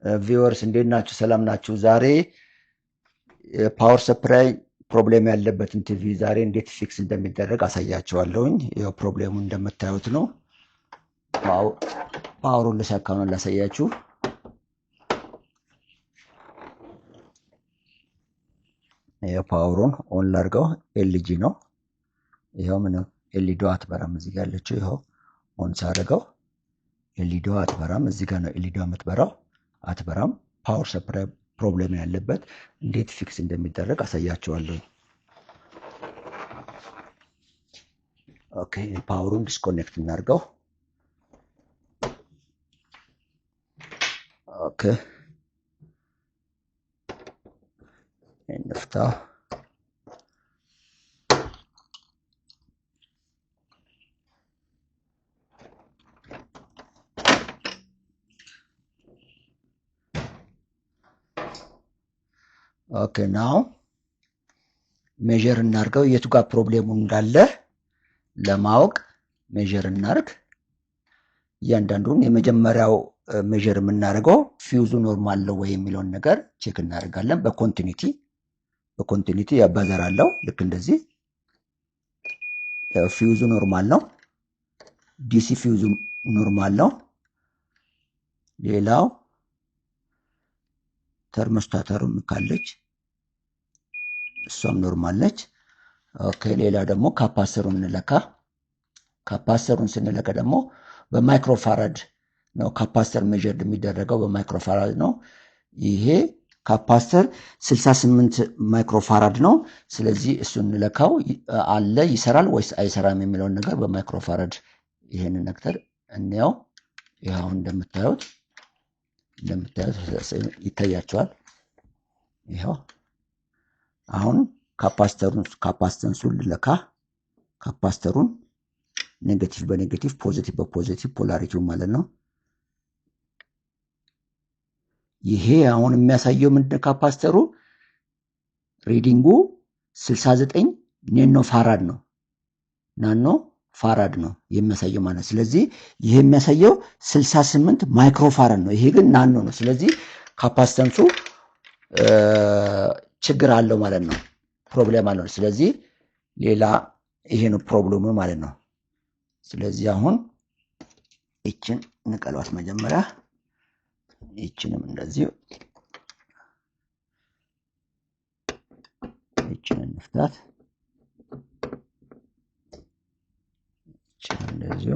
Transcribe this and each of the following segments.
Viewers እንዴት ናችሁ? ሰላም ናችሁ? ዛሬ power supply problem ያለበትን ቲቪ ዛሬ እንዴት fix እንደሚደረግ አሳያችኋለሁኝ። ያው problem ኡ እንደምታዩት ነው። Power ኡን ልሰካው ነው ላሳያችሁ። ያው power ኡን on ላድርገው። LG ነው። ይኸው ምንም LED አትበራም። እዚህ ጋር ያለችው ይኸው on ሳደርገው LED አትበራም። እዚህ ጋር ነው LED የምትበራው፣ አትበራም። Power supply problem ያለበት እንዴት fix እንደሚደረግ አሳያችኋለሁ። Okay power ኡን disconnect እናድርገው። Okay እንፍታ። Okay now measure እናድርገው። የቱ ጋር problem ኡ እንዳለ ለማወቅ measure እናድርግ። እያንዳንዱን የመጀመሪያው measure የምናደርገው fuse ኡ normal ነው ወይ የሚለውን ነገር check እናደርጋለን። በ continuity buzzer አለው። ልክ እንደዚህ fuse ኡ normal ነው። DC fuse ኡ normal ነው። ሌላው thermostat ኡም ካለች እሷም normal ነች። Okay ሌላ ደግሞ capacitor ኡን እንለካ። Capacitor ኡን ስንለካ ደግሞ በ microfarad ነው። Capacitor measured የሚደረገው በ microfarad ነው። ይሄ capacitor 68 microfarad ነው። ስለዚህ እሱን እንለካው አለ ይሰራል ወይስ አይሰራም የሚለውን ነገር በ microfarad ይሄንን ነገር እንያው። ይሄ አሁን እንደምታዩት ይታያቸዋል። ይኸው አሁን capacitor ኡን capacitance ኡን ልለካ። Capacitor ኡን negative በ negative positive በ positive polarity ው ማለት ነው። ይሄ አሁን የሚያሳየው ምንድነው? Capacitor ኡ reading ኡ 69 nano farad ነው። Nano farad ነው የሚያሳየው ማለት ነው። ስለዚህ ይሄ የሚያሳየው 68 microfarad ነው። ይሄ ግን nano ነው። ስለዚህ capacitance ኡ ችግር አለው ማለት ነው። Problem አለው። ስለዚህ ሌላ ይሄ ነው problem ኡ ማለት ነው። ስለዚህ አሁን ይችን እንቀሏት መጀመሪያ። ይችንም እንደዚሁ ይችን እንፍታት። ይችን እንደዚሁ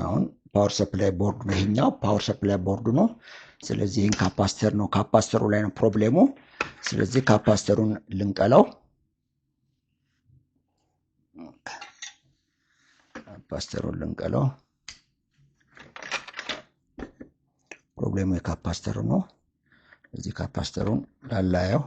አሁን power supply board ነው። ይሄኛው power supply board ነው። ስለዚህ ይሄን capacitor ነው። Capacitor ኡ ላይ ነው problem ኡ። ስለዚህ capacitor ኡን ልንቀለው። Capacitor ኡን ልንቀለው። Problem ኡ የ capacitor ኡ ነው። እዚህ capacitor ኡን ላላየው።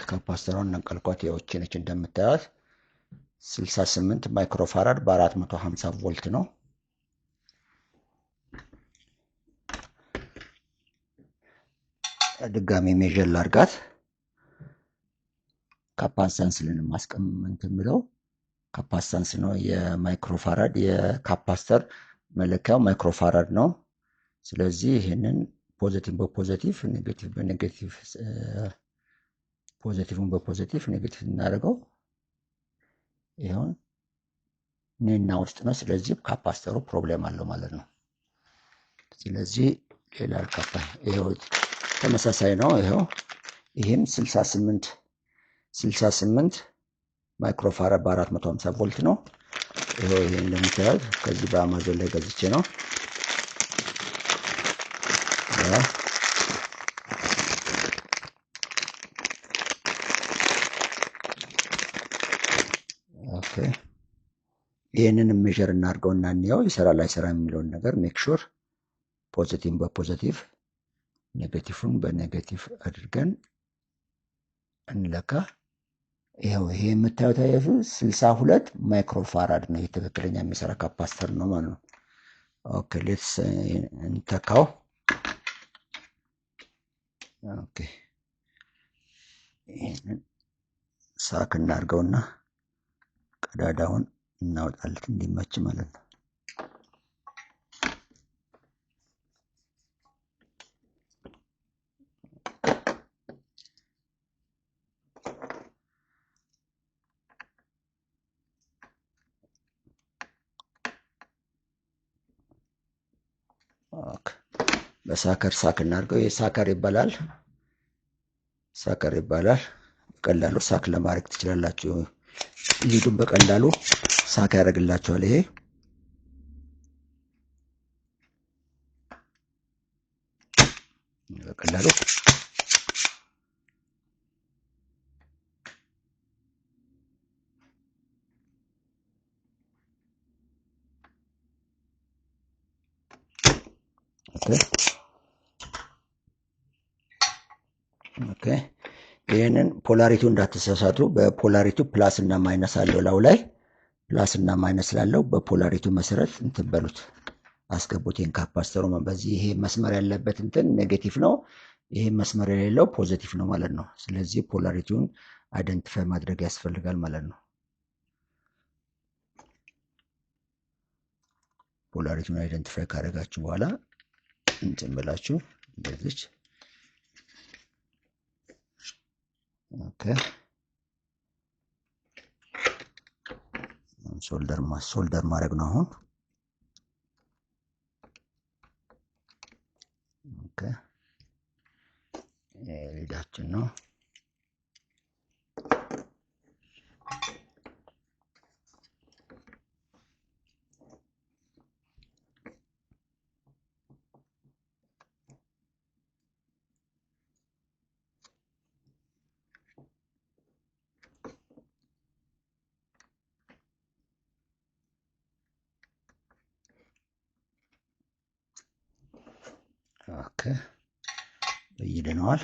Capacitor ኧን ነቀልኳት። ያው ነች እንደምታዩት 68 microfarad በ450 ቮልት ነው። ድጋሚ measure ላድርጋት። Capacitance ልንማስቀምጥ የምለው capacitance ነው። የ microfarad የ capacitor መለኪያው microfarad ነው። ስለዚህ ይሄንን positive በ positive negative በ negative positive ን በ positive negative እናደርገው ይሄውን nano ውስጥ ነው። ስለዚህ capacitor ኡ problem አለው ማለት ነው። ስለዚህ ሌላ ይኸው ተመሳሳይ ነው። ይኸው ይሄም 68 microfarad በ450 ቮልት ነው። ይኸው ይሄ እንደምታዩት ከዚህ በአማዞን ላይ ገዝቼ ነው። Okay ይሄንን measure እናድርገውና እንየው ይሰራል አይሰራም የሚለውን ነገር make sure positive በ positive negative ን በ negative አድርገን እንለካ። ይኸው ይሄ የምታዩት አያችሁ 62 microfarad ነው። ይሄ ትክክለኛ የሚሰራ capacitor ነው ማለት ነው። Okay let's እንተካው። Okay ይሄንን suck እናድርገውና ቀዳዳውን እናወጣለት እንዲመች ማለት ነው። Okay በ sucker suck እናድርገው። ይሄ sucker ይባላል። Sucker ይባላል። በቀላሉ suck ለማድረግ ትችላላችሁ። Lead ኡን በቀላሉ suck ያደርግላችኋል። ይሄ በቀላሉ okay ይሄንን polarity ው እንዳትሳሳቱ። በ polarity ው plus እና minus አለው ላው ላይ plus እና minus ስላለው በ polarity ው መሰረት እንትን በሉት አስገቡት። ይሄን capacitor ኡ በዚህ ይሄ መስመር ያለበት እንትን negative ነው፣ ይሄ መስመር የሌለው positive ነው ማለት ነው። ስለዚህ polarity ውን identify ማድረግ ያስፈልጋል ማለት ነው። Polarity ውን identify ካደረጋችሁ በኋላ እንትን ብላችሁ እንደዚህ okay solder ማድረግ ነው አሁን። Okay lead ኣችን ነው። Okay በይደነዋል።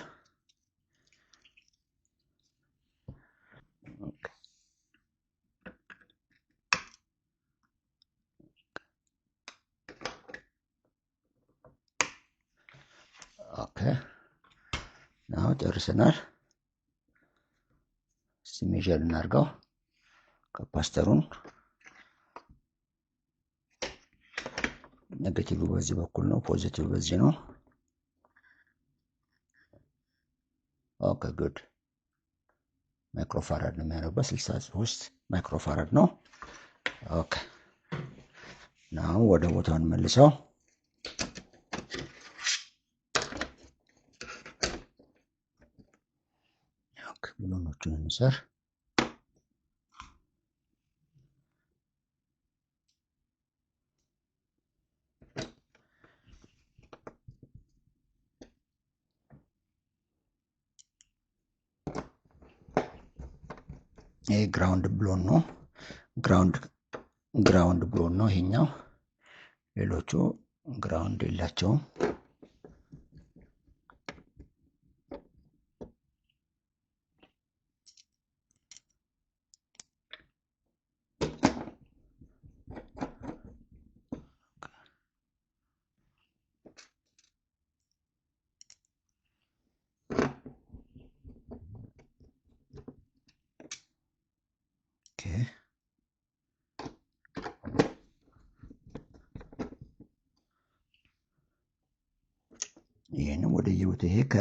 Okay now ጨርሰናል። እስቲ measure እናድርገው capacitor ኡን። Negative በዚህ በኩል ነው፣ positive በዚህ ነው። Okay good microfarad ነው የሚያደርገው፣ 63 microfarad ነው። Okay now ወደ ቦታው እንመልሰው። Okay ብሎኖቹን እንሰር። ይሄ ground ብሎን ነው። Ground ብሎን ነው ይሄኛው። ሌሎቹ ground የላቸውም። ይሄንን ወደ የቦታው ይሄ ከ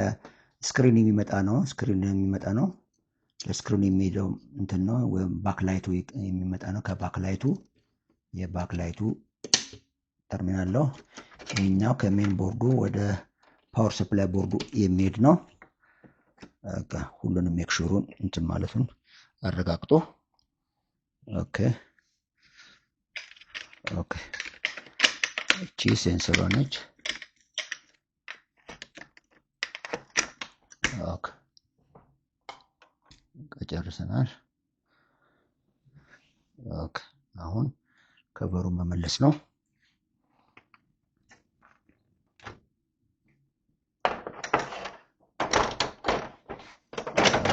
screen የሚመጣ ነው። Screen የሚመጣ ነው። ለ screen የሚሄደው እንትን ነው ወይም backlight ኡ የሚመጣ ነው። ከ backlight ኡ የ backlight ኡ terminal ነው። ይሄኛው ከ main board ኡ ወደ power supply board ኡ የሚሄድ ነው። በቃ ሁሉንም make sure ኡን እንትን ማለቱን አረጋግጦ okay okay እቺ sensor ዋ ነች። Okay ጨርሰናል። Okay አሁን cover ኡን መመለስ ነው።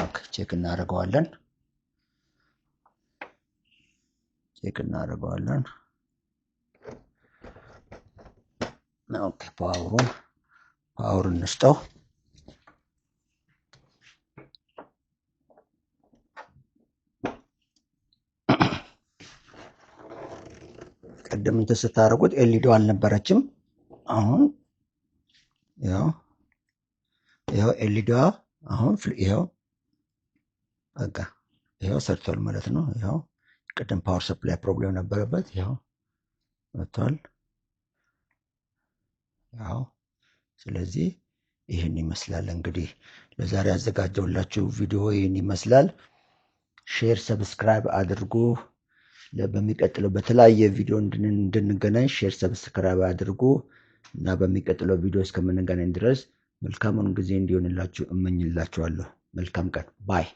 Okay check እናደርገዋለን። Check እናደርገዋለን። Okay power ኡን power እንስጠው። ቅድም እንትን ስታደርጉት LED አልነበረችም። አሁን ያው ይኸው LED ዋ አሁን ይኸው በቃ ይኸው ሰርቷል ማለት ነው። ይኸው ቅድም power supply problem ነበረበት። ይኸው መጥቷል። ያው ስለዚህ ይህን ይመስላል እንግዲህ ለዛሬ ያዘጋጀሁላችሁ ቪዲዮ ይህን ይመስላል። Share subscribe አድርጉ። በሚቀጥለው በተለያየ ቪዲዮ እንድንገናኝ share subscribe አድርጉ እና በሚቀጥለው ቪዲዮ እስከምንገናኝ ድረስ መልካሙን ጊዜ እንዲሆንላችሁ እመኝላችኋለሁ። መልካም ቀን bye።